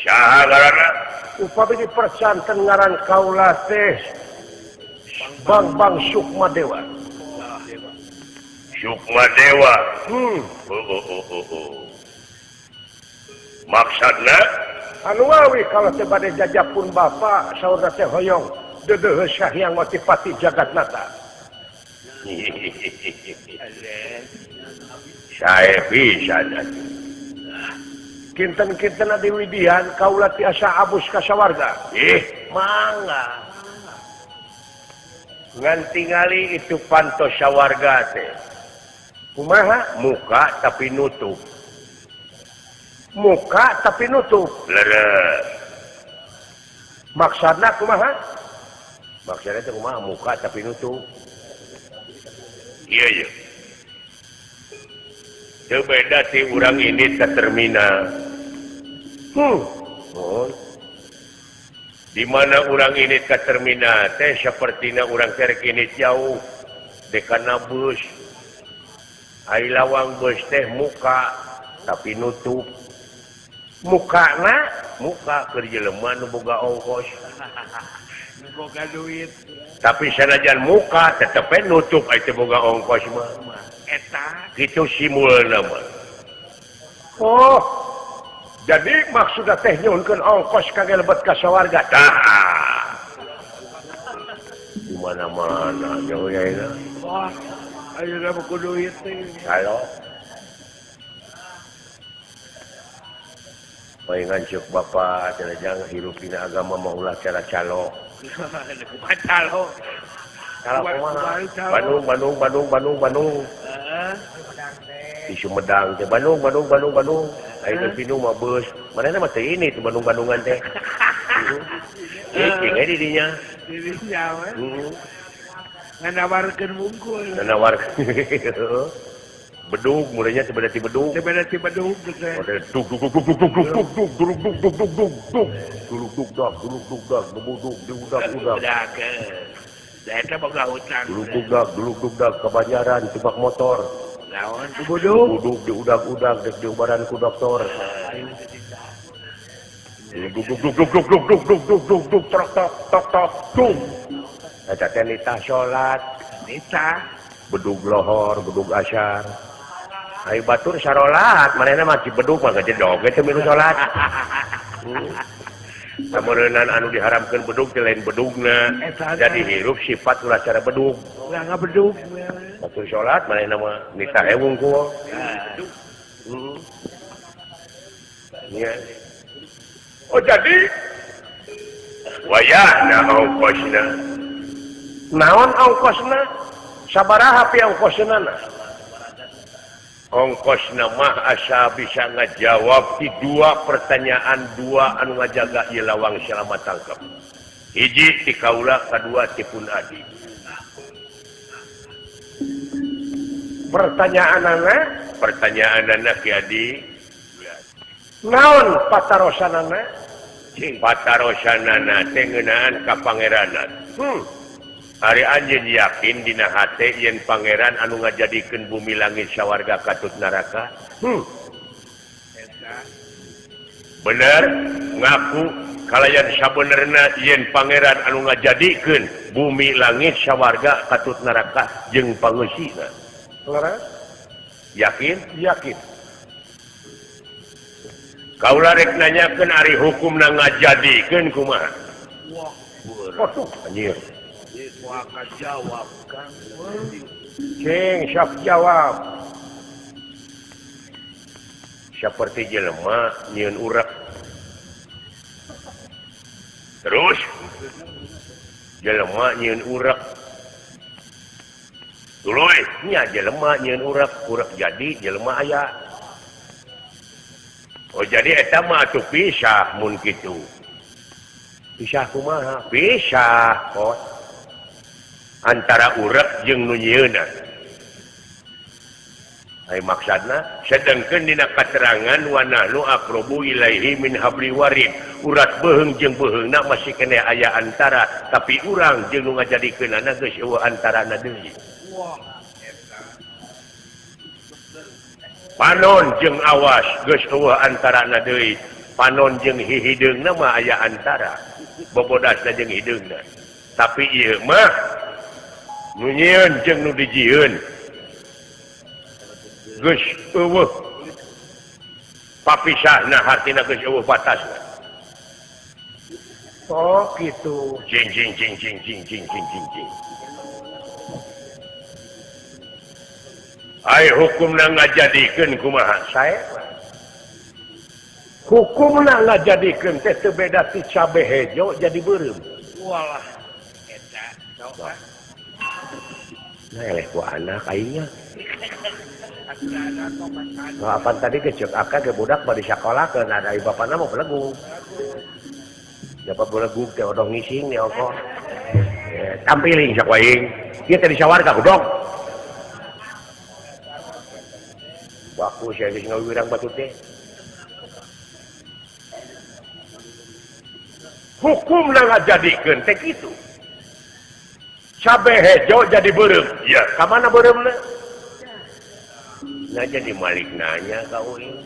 Saha ngaranna? Upami dipercanten ngaran kaula teh Bang Sukma Dewa. Sukma Dewa. Oh. Maksudna anu wawi kalau teh bade jajapun bapa saurna teh hoyong deudeuh Hyang Watipati Jagatnata. Sae pisan. Kinten-kinten adi widian kaula tiasa abus ka sawarga. Mangga. Ngan tingali itu pantos sawarga teh. Kumaha? Muka tapi nutup. Muka tapi nutup. Leres. Maksudna kumaha? Maksudna teh kumaha muka tapi nutup. Iya iya. Teu beda ti urang ini ke terminal. Oh. Di mana urang ini ke terminal teh sapertina urang terek ini jauh dekana bus. Ai lawang bus teh muka tapi nutup. Mukana muka keur jelema nu boga ongkos. Nu boga duit. Tapi sanajan muka tetep nutup ai teu boga ongkos mah. Eta kitu simulna mah. Oh. Jadi maksudna teh nyuhunkeun ongkos kangge lebet ka sawarga. Tah. Di mana-mana jauh ya ini. Wah, ayeuna mah kudu duit teh. Halo. Palingan ceuk bapa cenah jangan hirup dina agama mah ulah cara calo. Kumaha calo? Calo kumaha? Bandung Bandung Bandung Bandung Bandung. Heeh. Di Sumedang teh Bandung Bandung Bandung Bandung. Ayo ke Pinung mah bus. Manehna mah teu ini teh Bandung-Bandungan teh. Cing we di dinya. Di dinya we. Nganawarkeun wungkul. Nganawarkeun. Bedug mulainya teh beda ti bedug. Teh beda ti bedug teh. Dug dug dug dug dug dug dug dug dug dug dug dug dug dug. Duluk dug dag, duluk dug dag, duluk dug udak udak. Da eta boga hutang. Duluk dug dag, duluk dug dag ka Banjaran tibak motor. Naon bedug? Bedug diudag-udag dek diubaran ku doktor. Dug dug dug dug dug dug dug dug dug dug dug tok tok tok tok dug. Eta teh nitah salat, nitah bedug lohor, bedug asyar. Ai batur sarolat, manehna mah bedug mah gajedog ge teu milu salat. Sameureunan anu diharamkeun bedug teh lain bedugna. Jadi hirup sifat ulah cara bedug. Ulah ngabedug. Batur salat manehna mah nitah we wungkul. Nya. Oh jadi wayahna ongkosna. Naon ongkosna? Sabaraha pi ongkosna? Ongkosna mah asa bisa ngajawab di dua pertanyaan dua anu ngajaga ieu lawang selama tangkep. Hiji ti kaula, kadua ti pun adi. Pertanyaanana? Pertanyaanana Ki Adi. Naon patarosanana? Cing patarosanana teh ngeunaan ka pangeranan. Ari anjeun yakin dina hate yen pangeran anu ngajadikeun bumi langit sawarga katut neraka? Bener ngaku kalayan sabenerna yen pangeran anu ngajadikeun bumi langit sawarga katut neraka jeung pangeusina. Leres? Yakin? Yakin. Kaula rek nanyakeun ari hukumna ngajadikeun kumaha? Wah, waduh anjir. Wah, jawab Kang. Cing, siap jawab. Seperti jelema nyieun urek. Terus jelema nyieun urek. Tuluy nya jelema nyieun urek, urek jadi jelema aya. Oh jadi eta mah atuh pisah mun kitu. Pisah kumaha? Pisah kok. Antara urek jeung nu nyieunna. Ai maksudna sedengkeun dina katerangan wa nahnu aqrabu ilaihi min habli warid. Urat beuheung jeung beuheungna masih keneh aya antara, tapi urang jeung nu ngajadikeunana geus eueuh antarana deui. Panon jeung awas geus eueuh antarana deui. Panon jeung hihideungna mah aya antara bobodasna jeung hideungna. Tapi ieu mah nu nyieun jeung nu dijieun geus eueuh papisahna, hartina geus eueuh batasna. Oh gitu. Jing jing jing jing jing jing jing jing jing. Ai hukumna ngajadikeun kumaha? Sae. Hukumna ngajadikeun teh teu beda ti cabe hejo jadi beureum. Walah eta sok. Nah eleh ku anak aingnya. Nah, apaan tadi kecek akak ke budak bari sakola keun ada ieu bapana mau belegug. Dapat belegug teh odong ngising nih ongkoh. Tampiling sok waing. Ieu teh disawarga godong. Baku saya geus ngawirang batu teh. Hukumna ngajadikeun teh kitu. Cabe hejo jadi beureum. Ya, ka mana beureumna? Nah jadi malik nanya ka uing.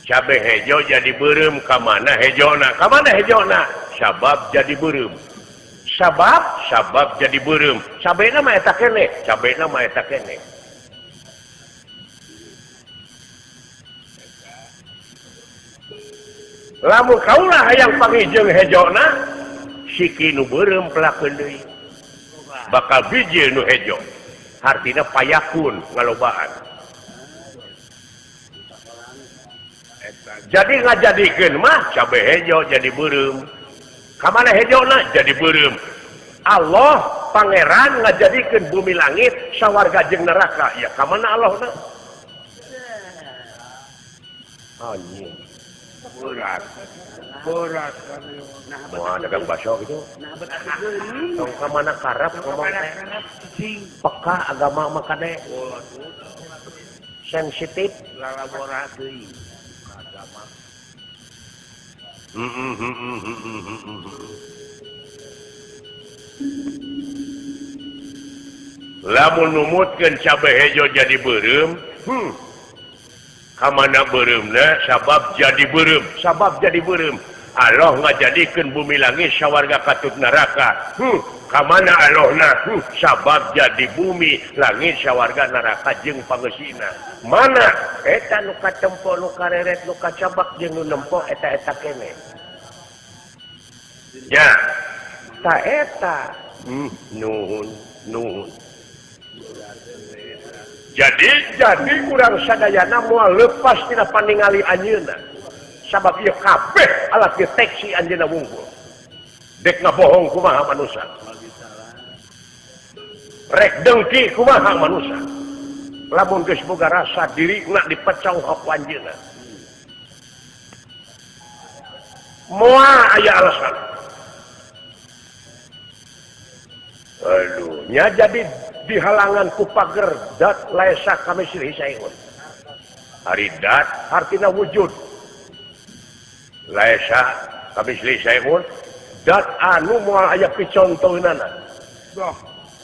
Cabe hejo jadi beureum ka mana hejona? Ka mana hejona? Sabab jadi beureum. Sabab? Sabab jadi beureum. Cabena mah eta keneh. Cabena mah eta keneh. Lamun kaulah hayang panggih hejona, siki nu beureum pelakeun deui. Bakal biji nu hejo. Hartina payakun ngalobaan. Jadi ngajadikeun mah cabe hejo jadi beureum. Ka mana hejona? Jadi beureum. Allah pangeran ngajadikeun bumi langit sawarga jeung neraka. Ya ka mana Allahna? Anjing. Berat. Berat. Wah, dagang bakso gitu. Tong ka mana karep ngomong teh. Peka agama mah kade. Sensitif lalabora deui agama. Lamun numutkeun cabe hejo jadi beureum, ka mana beureumna? Sabab jadi beureum, sabab jadi beureum. Allah ngajadikeun bumi langit sawarga katut neraka. Ka mana Allahna? Sabab jadi bumi langit sawarga neraka jeung pangeusina. Mana eta nu katempo, nu kareret, nu kacabak jeung nu nempo eta-eta kene. Ya, ta eta. Nuhun, nuhun. Jadi urang sadayana moal lepas tina paningali anjeunna. Sabab ieu kabeh alat deteksi anjeunna wungkul. Dek ngabohong kumaha manusia. Rek dengki kumaha manusia. Lamun geus boga rasa dirina dipecong ku anjeunna. Moal aya alasan. Aduh, nya jadi dihalangan ku pager dat laesa kamisri saeun. Ari dat hartina wujud. Laesa kamisri saeun dat anu moal aya picontoeunana.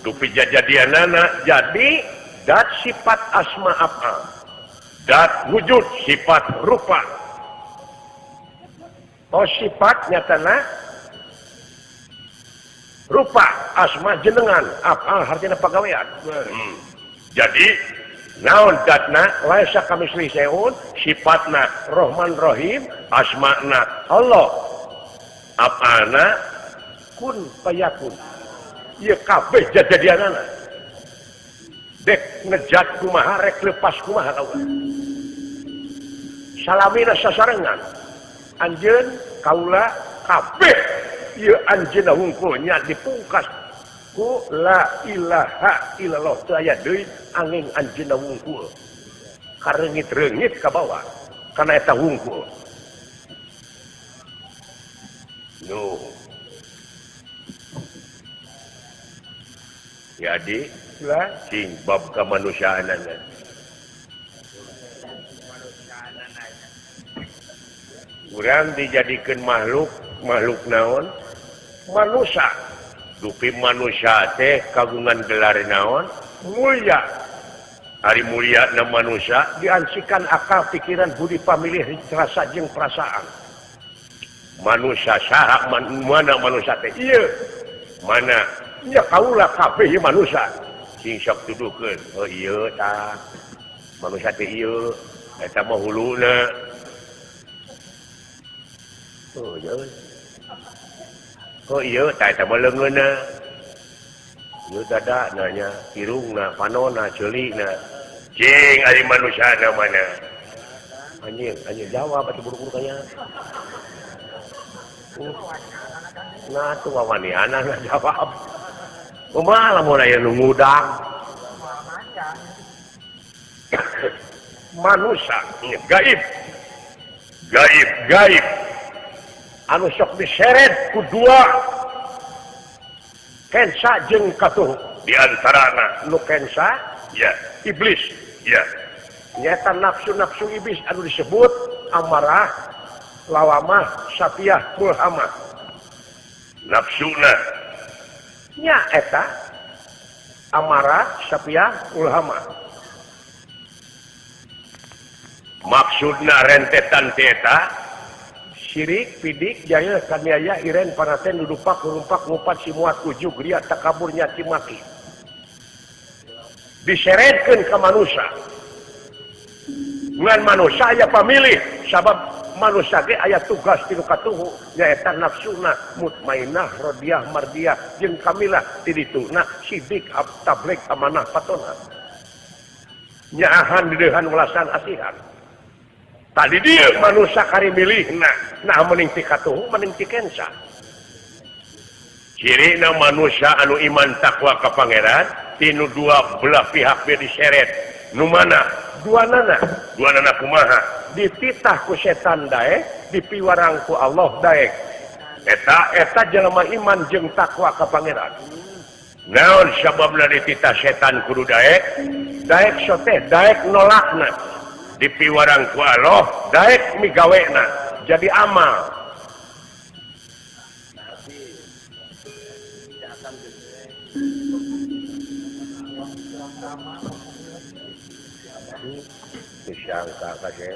Dupi jajadianana jadi dat sifat asma af'al. Dat wujud sifat rupa. Oh sifat nyatana rupa asma jenengan af'al hartina pagawean. Jadi naon datna laisa kamisli syai'un sifatna Rahman Rahim asmana Allah af'alna kun fayakun. Ieu kabeh jajadianana. Dek ngejat kumaha rek lepas kumaha kaula. Salamina sasarengan anjeun kaula kabeh ieu anjeunna hungkul nya dipungkas ku la ilaha illallah teu aya deui angin anjeunna wungkul. Kareungit-reungit ka bawah kana eta wungkul. No. Jadi lah sing bab kemanusiaanana. Urang dijadikeun makhluk, makhluk naon? Manusia. Dupi manusia teh kagungan gelar naon? Mulia. Ari mulia na manusia diansikan akal pikiran budi pamilih rasa jeung perasaan. Manusia saha mana manusia teh? Ieu. Mana? Nya kaula kabeh ieu manusia. Sing sok tuduhkeun. Oh ieu tah. Manusia teh ieu, eta mah huluna. Oh ieu. Oh ieu tah eta mah leungeunna. Ieu dada nanya, irungna, panonna, ceulina. Cing ari manusia na mana? Anjing, anjing jawab atuh buru-buru kaya. Nah tuh wawaniana jawab. Kumaha lamun aya nu ngudang? Manusia gaib. Gaib, gaib. Anu sok diseret ku dua kensa jeung katuhu. Di antarana nu kensa ya iblis. Ya. Nyata nafsu-nafsu iblis anu disebut amarah, lawamah, sapiah, mulhamah. Nafsuna nya eta amarah, sapiah, mulhamah. Maksudna rentetan teta syirik, pidik, jahil, kaniaya, iren, paraten, dudupak, rumpak, ngupat, simuat, ujug, ria, takabur, nyaci, maki. Diseretkeun ka manusia. Ngan manusia aya pamilih, sabab manusia ge aya tugas ti nu katuhu, nyaeta nafsuna, mutmainah, rodiah, mardiah, jeung kamilah, ti dituna, sidik, tabligh, amanah, patona. Nyaahan, dideuhan, welasan, asihan. Tadi dia manusia kari milihna, nah mending ti katuhu, mending ti kensa. Cirina manusia anu iman takwa ka Pangeran, tinu dua belah pihak bieu diseret. Nu mana? Dua nana. Dua nana kumaha? Dititah ku setan daek, dipiwarang ku Allah daek. Eta eta jelema iman jeung takwa ka Pangeran. Naon sababna dititah setan kudu daek? Daek soteh, daek nolakna. Dipiwarang ku Allah, daek migawena, jadi amal. Disangka kasih.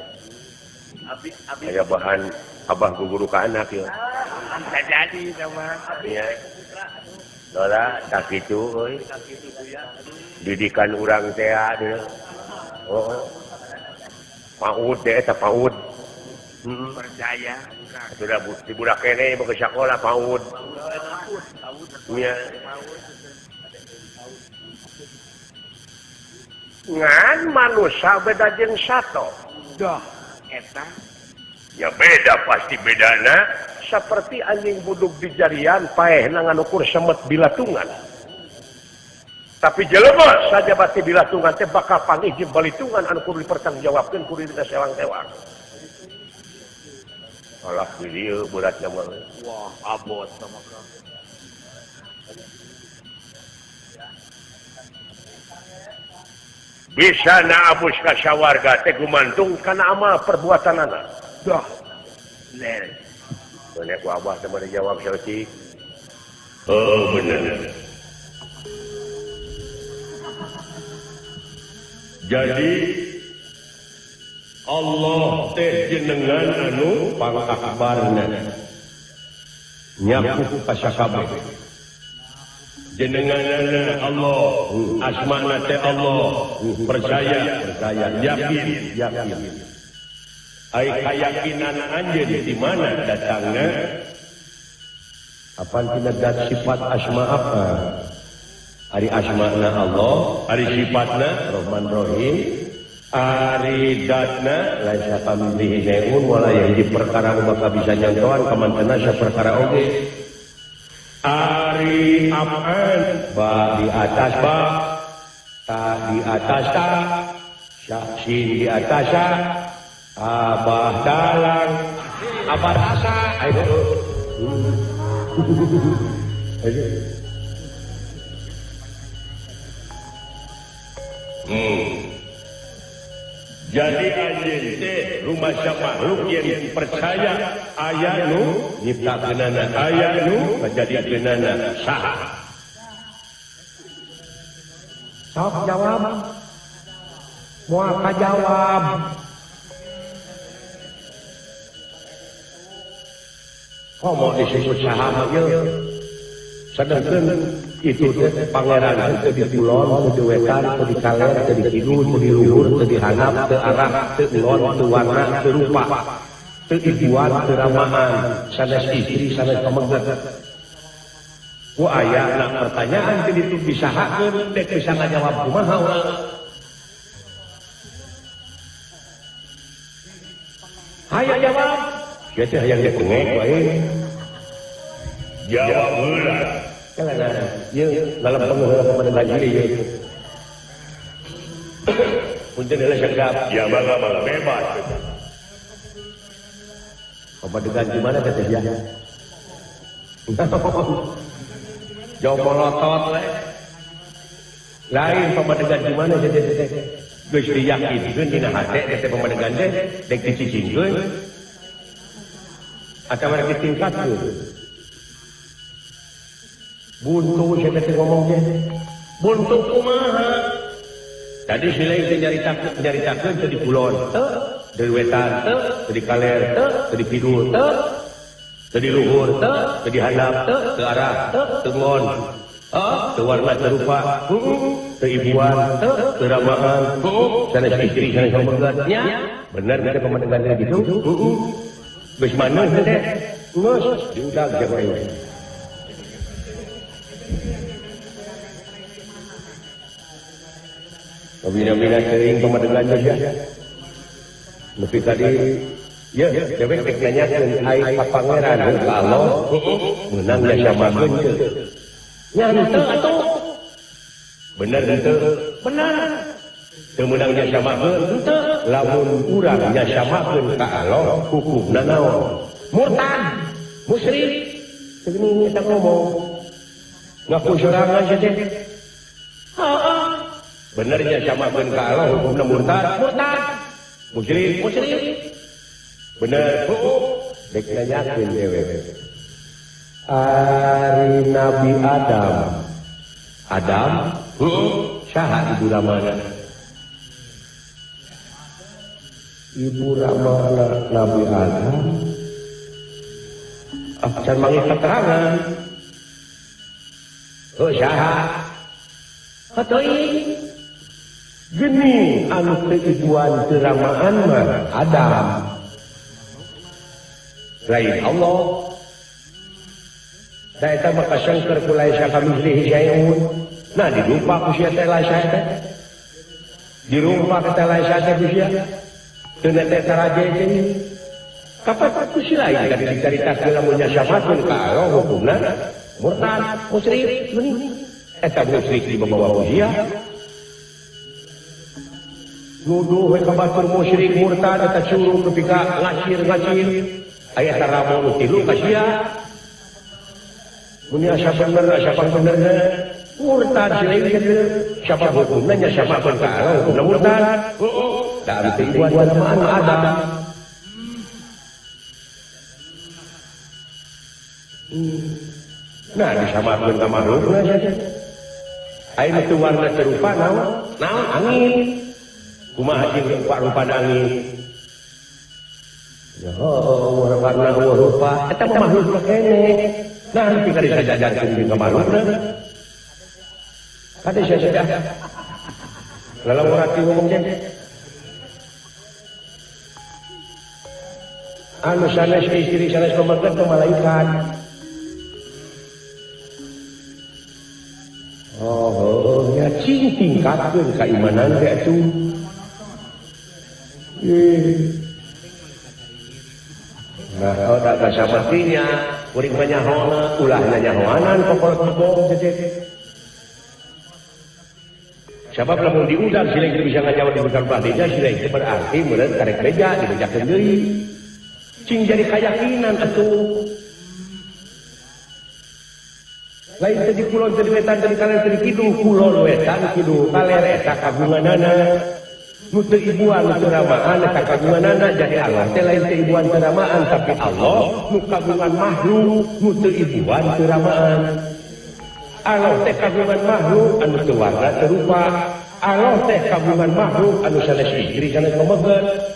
Aya bahan abah guru ka anak ya. Bisa jadi sama. Iya. Lola tak kitu euy. Didikan urang teh deui. Oh. PAUD deh, eta PAUD. Percaya. Sudah di budak kene mau ke sekolah PAUD. Iya. Ngan manusia beda jeung sato. Dah, eta. Ya beda pasti bedana. Seperti anjing buduk di jarian paehna nganukur semet bilatungan. Tapi jelema saja bati bilatungan teh bakal panggih jeung balitungan anu kudu dipertanggungjawabkeun kudu disewang-sewang. Alah dieu beratna mah. Wah, abot sama ka. Bisa na abus ka sawarga teh gumantung kana amal perbuatanana. Dah. Ler. Bener ku abah teh mah jawab saeutik. Oh, bener. Jadi Allah teh jenengan anu pangakbarna nyakup ka sakabeh. Jenenganna Allah, asmana teh Allah, percaya, percaya, yakin, yakin. Ai kayakinan anjeun di mana datangna? Apan tina dat sifat asma apa? Ari asmana Allah, ari sifatna Rahman Rahim, ari datna laisa kamitslihi syai'un wala yahdi perkara bakal bisa nyantoan kamantena saperkara oge. Ari apaan ba di atas ba, ta di atas ta, sa sin di atas sa, abah dalang, abah rasa. Ayo. Ayo. Jadi anjeun teh rumasa makhluk yang percaya aya nu nyiptakeunana, aya nu ngajadikeunana saha? Sok jawab. Moal kajawab. Komo disebut saha mah ieu. Sedengkeun itu teh pangeran teu di kulon, teu di wetan, teu di kaler, teu di kidul, teu di luhur, teu di handap, teu arah, teu ulon, teu warna, teu rupa, teu ibuan, teu ramaan, sanes istri, sanes pameget. Ku aya na pertanyaan teu ditu disahakeun, dek bisa ngajawab kumaha urang. Hayang jawab. Sia teh hayang dengek wae. Jawab heula. Kalana ieu dalam pengeheula pamadegan ieu. Punten heula cekap. Ya mangga mangga bebas. Pamadegan di mana teh ya? Jauh molotot we. Lain pamadegan di mana teh teh. Geus diyakinkeun dina hate teh pamadegan teh dek dicicingkeun. Atawa rek ditingkatkeun. Buntu saya teh ngomong teh. Buntu kumaha? Tadi si lain teh nyaritakeun teh di kulon, teu, di wetan, teu, di kaler, teu, di kidul, teu, di luhur, teu, di handap, teu, teu arah, teu, teu ngon. Teu warna teu rupa, teu ibuan, teu, teu ramaan, sanes istri, sanes pamegat. Nya, bener teh pamadegan teh gitu. Geus maneh teh. Geus diudag jeung we. Bina-bina sering pamadegan ya. Nepi tadi ya dewek rek nanyakeun ai ka pangeran ka Allah meunang nyasamakeun teu. Nya henteu atuh. Bener henteu? Bener. Teu meunang nyasamakeun henteu. Lamun urang nyasamakeun ka Allah hukumna naon? Murtad, musyrik. Teu geuning eta ngomong. Ngaku sorangan sia teh. Heeh. Benernya samakeun ka Allah hukumna murtad, murtad. Musyrik, musyrik. Bener. Dek nanyakeun dewek. Ari Nabi Adam. Adam, saha ibu ramana? Ibu ramana Nabi Adam. Can manggih keterangan. Oh, saha? Heueuh. Geni anu teu ibuan teu ramaan mah Adam. Lain Allah. Da eta mah kasangker ku laisa kamitslihi syai'un. Nah dirupa ku sia teh laisa teh. Dirumpa teh laisa teh ku sia. Teu teh taraje teh. Kapan ku si lain tadi dicaritakeun lamun nyasamakeun ka Allah hukumna murtad, musyrik, geuning. Eta musyrik dibawa ku sia. Nuduh we ka batur musyrik murtad eta curug nepi ka ngacir-ngacir aya taramo nu tilu ka sia. Mun asa bener asa benerna murtad si lain kieu siapa hukumna nya samakeun ka Allah hukumna murtad. Da teu ibuan mah Adam. Nah disamakeun ka makhlukna sia. Aya nu warna teu rupa naon? Naon angin. Kumaha jeung rupa-rupa angin. Ya warna rupa eta mah makhluk keneh. Nah nepi ka disajajarkeun jeung ka makhlukna. Kade sia sia. Lalawurati ngomong teh. Anu sanes istri sanes pamegat teh malaikat. Oh, nya cing tingkatkeun kaimanan teh atuh. Nah, oh tak samatinya, kuring mah nyahoana, ulah nyahoanan kokolot kebong teh. Sabab lamun diundang si lain bisa ngajawab di besar beja si lain berarti meureun karek beja dibejakeun deui. Cing jadi kayakinan atuh. Lain teh di kulon teh di wetan teh di kaler teh di kidul, kulon wetan kidul kaler eta kagunganana. Nu teu ibuan nu teu ramaan eta kagunganana jadi Allah teh lain teu ibuan teu ramaan tapi Allah nu kagungan makhluk nu teu ibuan teu ramaan. Allah teh kagungan makhluk anu teu warna teu rupa, Allah teh kagungan makhluk anu sanes istri sanes pameget.